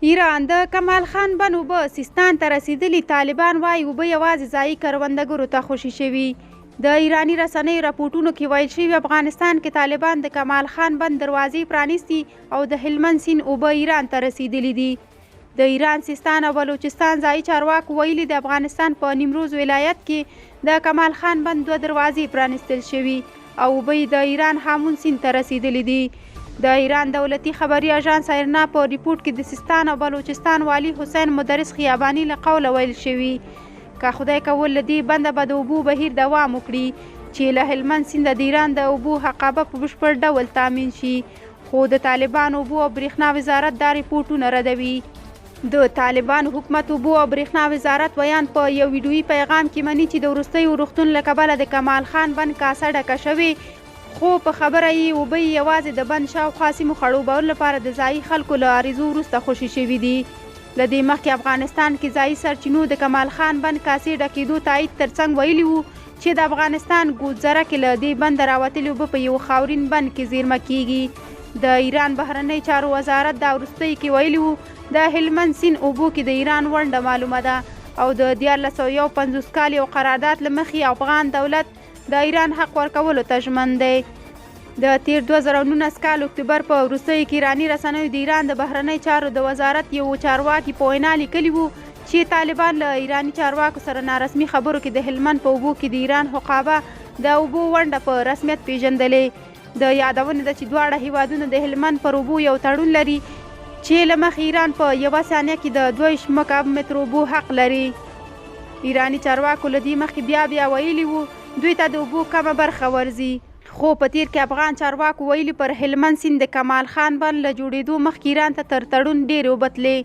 ایران، د کمال خان بند اوبه سیستان ته رسېدلي، طالبان وايي اوبه یوازې ځايي کروندګرو ته خوشې شوي. د ایراني رسنیو رپوټونو کې ویل شوي، افغانستان کې طالبان د کمال خان بند دروازې پرانیستي او د هلمند سیند اوبه ایران ته رسېدلي دي. د ایران سیستان او بلوچستان ځايي چارواکو ویلي، د افغانستان په نیمروز ولایت کې د کمال خان بند دوه دروازې پرانیستل شوي او اوبه یې د ایران هامون سیند ته رسېدلي دي. د ایران دولتي خبري اژانس ایرنا په رپوټ کې د سیستان او بلوچستان والي حسین مدرس خیاباني له قوله ویل شوي، که خدای کول له دې بنده به د اوبو بهیر دوام وکړي چې له هلمند سینده د ایران د اوبو حقابه په بشپړ ډول تامین شي. خو د طالبانو اوبو او برېښنا وزارت دا رپوټونه ردوي. د طالبانو حکومت اوبو او برېښنا وزارت ویاند په یو ویډیويي پیغام کې مني چې د وروستیو ورښتونو له کبله د کمال خان بند کاسه ډکه شوې، خو په خبره یې اوبه یې یوازې د بند شاوخوا سیمو خړوبولو لپاره د ځايي خلکو له عریضو وروسته خوشې شوې دي. له دې مخکې افغانستان کې ځايي سرچینو د کمال خان بند کاسې ډکېدو تایید ترڅنګ ویلي وو چې د افغانستان ګودزره کې له دې بنده راوتلې اوبه په یوه خاورین بند کې زیرمه کیږي. د ایران بهرنیو چارو وزارت دا وروستیو کې ویلي وو، د هلمند سیند اوبو کې د ایران ونډه معلومه ده او د 1351 کال یو قرارداد له مخې افغان دولت د ایران حق ورکولو ته ژمن دی. د تېر 2019 کال اکتوبر په وروستیو کې ایراني رسنیو د ایران د بهرنیو چارو د وزارت یو چارواکي په وینا لیکلي وو چې طالبان له ایراني چارواکو سره نارسمي خبرو کې د هلمند په اوبو کې د ایران حقابه د اوبو ونډه په رسمیت پیژندلې. د یادونې ده چې دواړه هیوادونه د هلمند پر اوبو یو تړون لري چې له مخې ایران په یوه ثانیه کې د 22 مکعب متر اوبو حق لري. ایراني چارواکو له دې مخکې بیا بیا ویلي وو، دوی ته د اوبو کمه برخه ورځي. خو په تېر کې افغان چارواکو ویلي، پر هلمند سیند د کمال خان بند له جوړېدو مخکې ایران ته تر تړون ډېرې اوبه تلې.